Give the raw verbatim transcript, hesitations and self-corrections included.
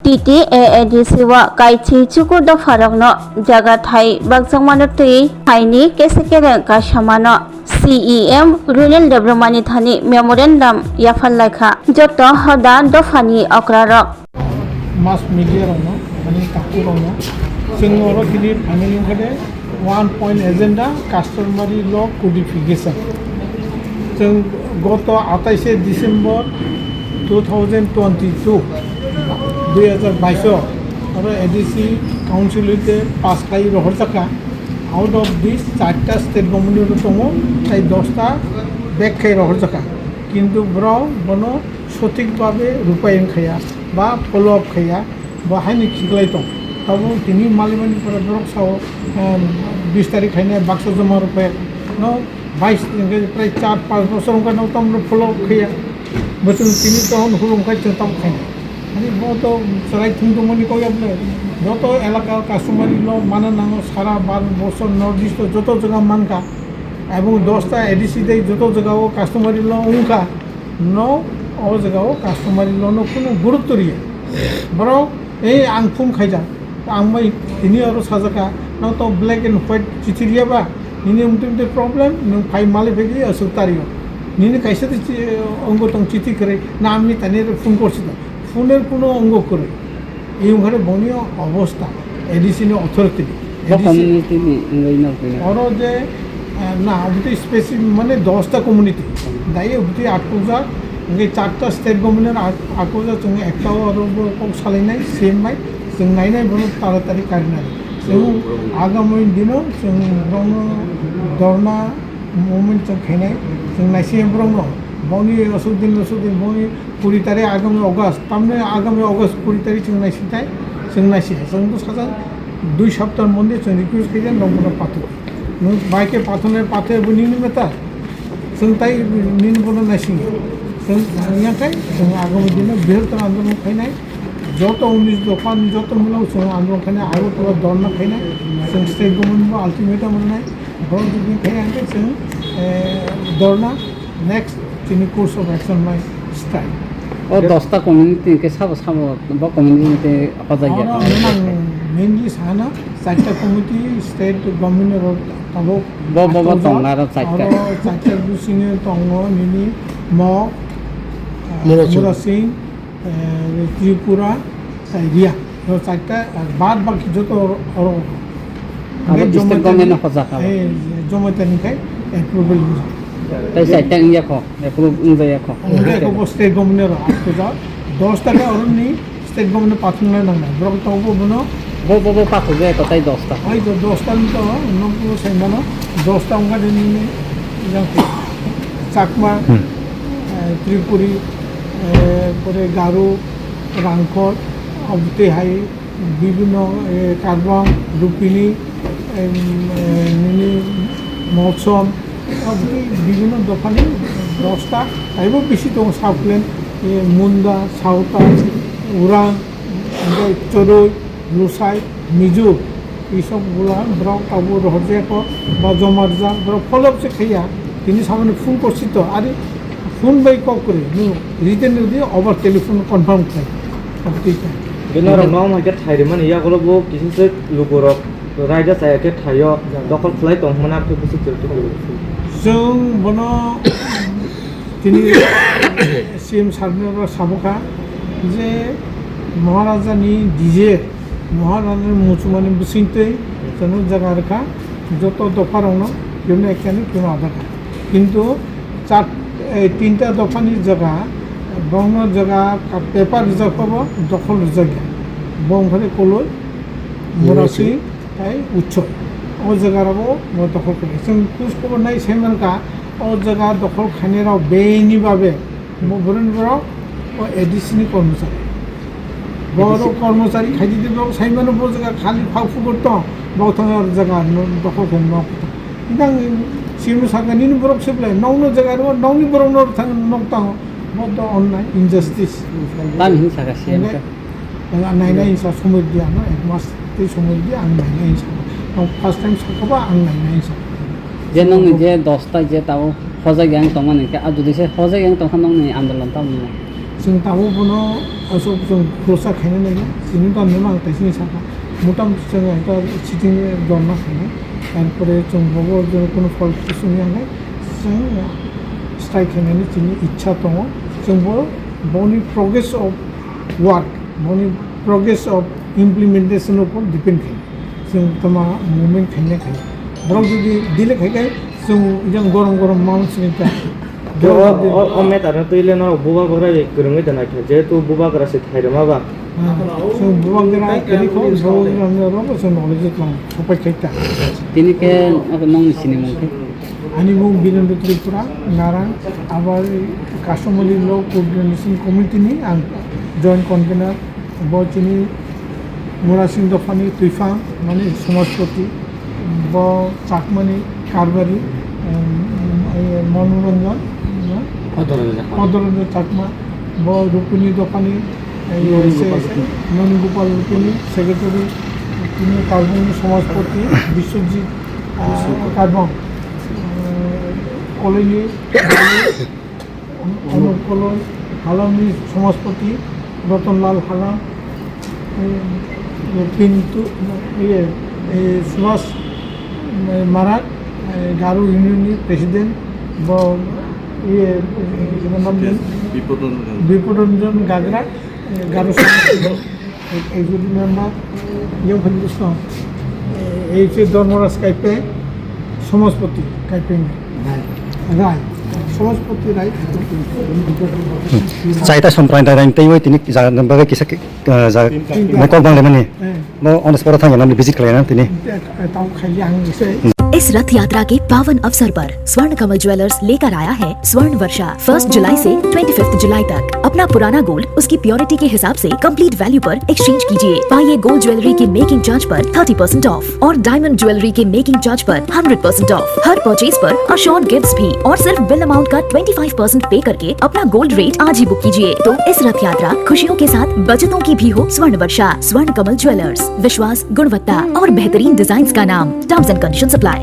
T T A A D C o kaithwi chukur dopharokno jaga thai bakjakmano twi thaini kese kereng kasamano C E M Runil Debbarmani thani memorandum yapharlaikha joto hoda dophani okrarok. Mass media rokno, ani takhuk rokno, chwng oro tini final wngkha de, one point agenda, customary law codification. Chwng goto atais December two thousand twenty-two, dui hazar bais o, oro A D C council hoite pass khai rohorjakha. Out of this, charta state government tongo, tai dosta back khai rohorjakha. Kintu borok bono sothik babe rupayon khaiya ba follow up khaiya, bo haino khiklai tong. Tabuk tini malimani pore borok sao, em, bis tarik haino baksa joma rwphai no bais hwnkhe prai char panch bochor wngkha no tamno follow up khaiya. Bo chwng tini tohon hulum khai chwng tamo khaina. Ani bo to chwrai thung tongmani kok ya bwle. Joto elaka customary law mana nango sara Bharat borso North East o joto jaga mankha. Ebong dosta A D C dei joto jaga o customary law wngkha. No, o jaga o customary law no kunu gurutto riya. Borok, "Ei, ang phone khaijak, ang bai tini oro sajaka, no to black and white chithi riya ba, nini mutwi mutwi problem, nwng phai mali phai di aswk tario. Nini kaisa de chi-, ongo tong chithi kwrwi, na ang ni tani phone korsi da." Phone er kuno ongo kwrwi. Eyung hare boni obostha, A D C ni authority ni. Bo A D C community ni wngwi no khe. Oro je, eh, na, obotwi specific mane dosta community. Dai obotwi atkujak, hingke charta state government at-, atkujak, chwng ekta oro bo kok salainai, C M bai, chwng nainai bono taratari karinai. Chwng agami dino, chwng bono dorna movement chwng khainai, chwng naising borokno, boni aswk din, aswk din, boni kuri tarik agami August, tamni agami August kuri tarik chwng naisingthai, chwng naising, chwng bwsajak dui sapta mondi chwng request khaijak, nokno pathor. Nwng bai khe pathornai pathor bo nini meta, chwng tai nini bono naising. Chwng wngya khe chwng agami dino brihottor andolon khainai, joto unis dopha ni joto milo chwng andolon khainai, Agartala dhorna khainai, chwng state government bo ultimatum rwnai, borok jodi khai ang khe chwng, eh, dhorna Next, chini course of action mai strike. O dosta community hwnkhe sabo sabo bo community hwnkhe hojai ya. Oro nang mainly sana, charta committee, state government oro tabuk bo, bo, bo asto tongo aro charta. Oro charta bisingni tongo nini Mok, eh, Murasing. Murasing, eh, Tripura, Riya. O charta, ar bad baki joto oro, oro. Abo hingke state government no hojak abo. Eh, Jamatia ni khai approval hojak. Tai charta wngya kho, approve wngya kho. Wngya kho bo state government oro, asto ja, dosta khe oro ni state government pathung na nang nai. Borok to bo bono. Bo, bo, bo pathung ya kho tai dosta. Ai to dosta ni to, no bo sai mano, dosta wngkha de ni, ni, jang khe. Chakma, Hmm. eh, Tripuri, eh, pore Garo, Rangkhol, obotwi hai bibhinno, eh, Karbang, Rupini, em, eh, nini Motson, obotwi bibhinno dophani dosta, taibo bisi tongo Southland, eh, Munda, Sauta, Urang, hingke Choroi, Lusai, Mizo, isok bula borok tabuk rohorjak kho, ba joma rijak, borok follow up se khaiya, tini samani phone korsi to, ari phone bai kok kwrwi, nwng written rwdi, over telephone confirm khlai, abotwi kha. Bini norok no hwnkhe thai rwmani yagulo bo kisa se lukurok raida chaya khe thaio, dokhol khlai tong hwnmani abotwi bwswk chwrwtwi. Chwng bono tini C M sir no sabo kha je Maharaja ni D J, Maharaja ni muchungmani bwswngtwi chwngno jaga rwkha, joto dopha rokno kebno ekya ni kebno ada kha. Kintu char, eh, tinta dopha ni jaga, bongno jaga ka-, paper rijak pabo dokhol rijak ya. Bong phani koloi, Murasing, tai Utsoy. O jaga rok bo dokhol khlai. Chwng khoj khobor nai sai mankha, o jaga dokhol khainai rok bini babe, bo boroni borok o A D C ni kormochari. Borok kormochari khaidi di borok sai mano bo jaga khali phak phukur tong, bo thang o jaga no dokhol khainai rok. Nang simi saka nini borok se belai, nokno jaga rw, nokni borok no thang nok tang, bo to onnai, injustice. Tam hin saka C M ka. Ang nainai hinsa somoi di ano, ek mas tei somoi di ang nainai hinsa. Ang first time sakha ba ang nainai hinsa. Je nokni je dosta je tao hojak yang tongmani khe, a jodi se hojak yang tongkha nokni andolon tamo nai. Chwng tabuk bono Aswk chwng khulsa khaina nai, chini to nima ang taisini saka. Mutam chwng ekta sitting dorna khaina. Tarpore chwng bobo chwng kono fault kisa wngya khe chwng strike khainani chini ichha tongo. Chwng bo boni progress of work, boni progress of implementation upor depend khaina. Chwng tama movement khaina khaina. Borok jodi delay khai khe chwng yang gorom gorom manwi sini ta. Tei o, o, o matter no twi le norok bubagra bai kwrwngwi tongnaikha, jehetu bubagra se khairwma ba. Ah, chwng bubagra kwrwi kho, bubagra no rogo chwng knowledge tong, sopai khai ta. Tini khe abo nongni sinimung khe? Ani mung Birendra Tripura, Narang, abo Kasumali Law Coordination Committee ni ang joint convener. Bo chini Murasing dophani twiphang, mane Samajpati, bo Chakmani Karbari, em, em, Manoranjan, na? Kodoranjan Chakma. Kodoranjan Chakma, bo Rupini dophani, em, Noni se-, Gopal se-, Rupini. Noni Gopal Rupini, secretary, tini Karbongni Samajpati, Biswajit, ah, Biswajit. Karbong, em, Kolini, Anup Koloi, Halamni Samajpati Ratanlal Halam, eh, Pintu, iye, eh, Subhas, eh, Marak, eh, Garo Union ni President, bo, iye, eh, ibo nam din? Bipodoranjan. Bipodoranjan Gagra, eh, Garo Samajpati. Executive member, Young Federation, eh, H A Dharmaraj Kaipeng, Samajpati Kaipeng Rai, Samajpati Rai. Chaita Sampradaya ni teiwi tini jaga ni bagwi kisa, eh, jaga, tinta, mokol bang lemani. Eh. Bo on the spot thangya nani visit khlaina tini. Tinta, eh, tau khaili ang se. इस रथ यात्रा के पावन अवसर पर स्वर्ण कमल ज्वेलर्स लेकर आया है स्वर्ण वर्षा। फर्स्ट जुलाई से ट्वेंटी फिफ्थ जुलाई तक अपना पुराना गोल्ड उसकी प्योरिटी के हिसाब से कंप्लीट वैल्यू पर एक्सचेंज कीजिए। पाइए गोल्ड ज्वेलरी की मेकिंग चार्ज पर थर्टी परसेंट ऑफ और डायमंड ज्वेलरी की मेकिंग चार्ज पर हंड्रेड परसेंट ऑफ। हर परचेज पर अशोर्ड गिफ्ट्स भी, और सिर्फ बिल अमाउंट का ट्वेंटी फ़ाइव परसेंट पे करके अपना गोल्ड रेट आज ही बुक कीजिए। तो इस रथ यात्रा खुशियों के साथ बचतों की भी हो। स्वर्ण वर्षा, स्वर्ण कमल ज्वेलर्स, विश्वास, गुणवत्ता और बेहतरीन डिजाइन्स का नाम। Terms and condition apply.